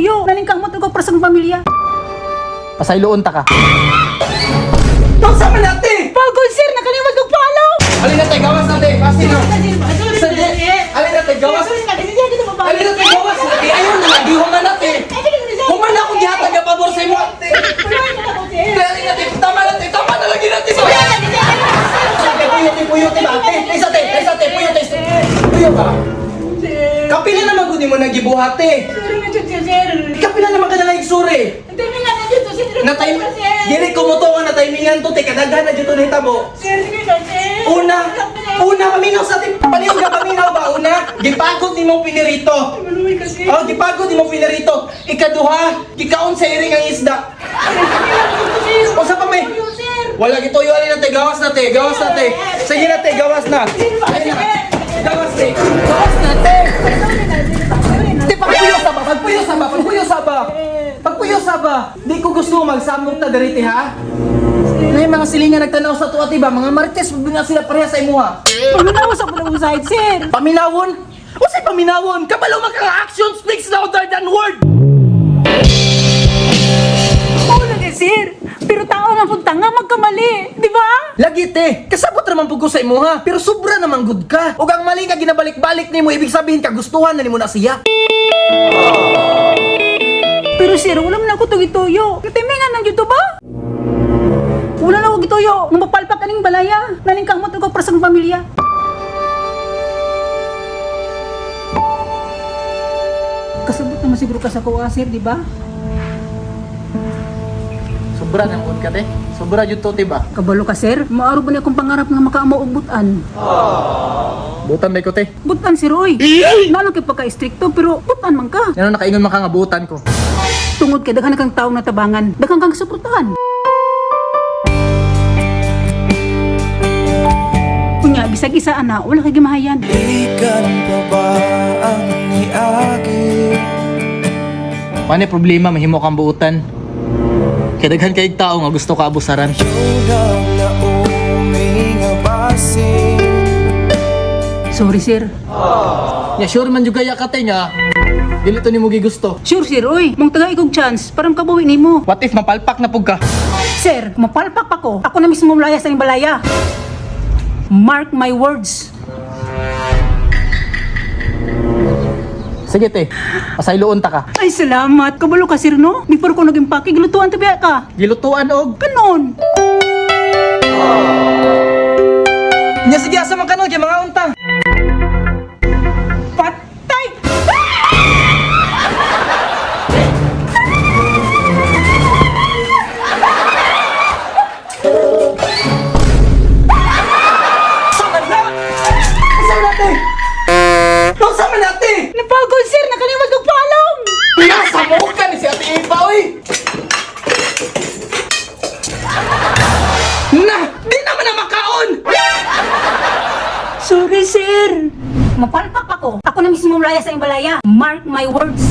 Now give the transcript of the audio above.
gituyo. Naningkamot ko para sa akong pamilya. Pasayloon ta ka. Unsa man ate? Pagod, sir, nakaliwat kog follow. Alin na te, gawas na te. Kasi na. Alin na te, gawas. Alin na te, gawas na te. Ayaw na lagi, human na te. Human na akong gihatag nga pabor sa imo ate. Te, alin na te, tama na te, tama na lagi na te. Te, puyo te, puyo te ba ate? Isa te, isa te, puyo te. Puyo ba? Kapila naman gud nimo nagibuhat te. Kapila naman ka na suri. Na time, dili ko mo to nga na timingan to te, kadaghan na dito nahitabo. Una, una paminaw sa atin. Palihog ka paminaw ba una? Gipagod nimo pinirito. Oh, gipagod nimo pinirito. Ikaduha, gikaon sa iring ang isda. Usa pa may. Wala gituyo ani na te, gawas na te, gawas na te. Sige na te, gawas na. Ayun na. Gawas te. Gawas na te. Te, pagpuyo sa ba? Pagpuyo sa ba? Pagpuyo sa ba? Pagpuyo sa ba? Di ko gusto magsamok ta diri te ha. Na yung mga silingan nagtanaw sa tuwa, diba? Mga marites, na sila pareha sa imuha. Paminaw sa pala usahid, sir. Paminawon? Usay paminawon? Kabalo man kang action speaks louder than word! Oo lagi, sir. Pero tao man pud tanga magkamali, di ba? Lagi te, kasabot raman pud ko sa imuha, pero sobra naman good ka. Ug ang mali nga ginabalik-balik nimo, ibig sabihin kagustuhan na nimo na siya. Pero sir, wala man ako to gituyo. Katimingan ng YouTube ba? Wala na ako gituyo. Nung mapalpak aning balaya, naningkamot ko para sa akong pamilya. Kasabot naman siguro ka sa kuha, sir, di ba? Sobra nang good ka te. Sobra jud to te ba? Kabalo ka, sir. Maaro ba na akong pangarap nga makaamo og butan? Butan day ko te. Butan, sir, oy. Nalo kay pagka-stricto, pero butan man ka. Ngano nakaingon man ka nga butan ko. Tungod kay daghan na kang tawo na tabangan, daghan kang suportahan. Kunya, bisag isa ana, wala kay gimahayan. Ikan pa ba ang niagi? Mane problema mahimo kang buutan. Kay daghan kay tao nga gusto ka abusaran. Yung naumi nga basin. Sorry, sir. Ya sure man jud kaya ka te nga dili to nimo gigusto. Sure, sir, oy. Mong taga ikog chance para makabuwi nimo. What if mapalpak na pug ka? Sir, mapalpak pa ko. Ako na mismo mulaya sa inyong balaya. Mark my words. Sige te, pasayloon ta ka. Ay, salamat. Kabalo ka, sir, no? Before ko naging paki, gilutuan tabi ka. Gilutuan og Kanon. Nya sige asa man kanon kay mga unta. Patay! Asa man na? Asa man ate? Unsa man ate? Napagod, sir. Nakaliwat kong paalam. Nasa mo ka ni si Ate Eva oy. Na, di naman na makaon. Sorry, sir. Mapalpak ako. Ako na mismo mulaya sa inyong balaya. Mark my words.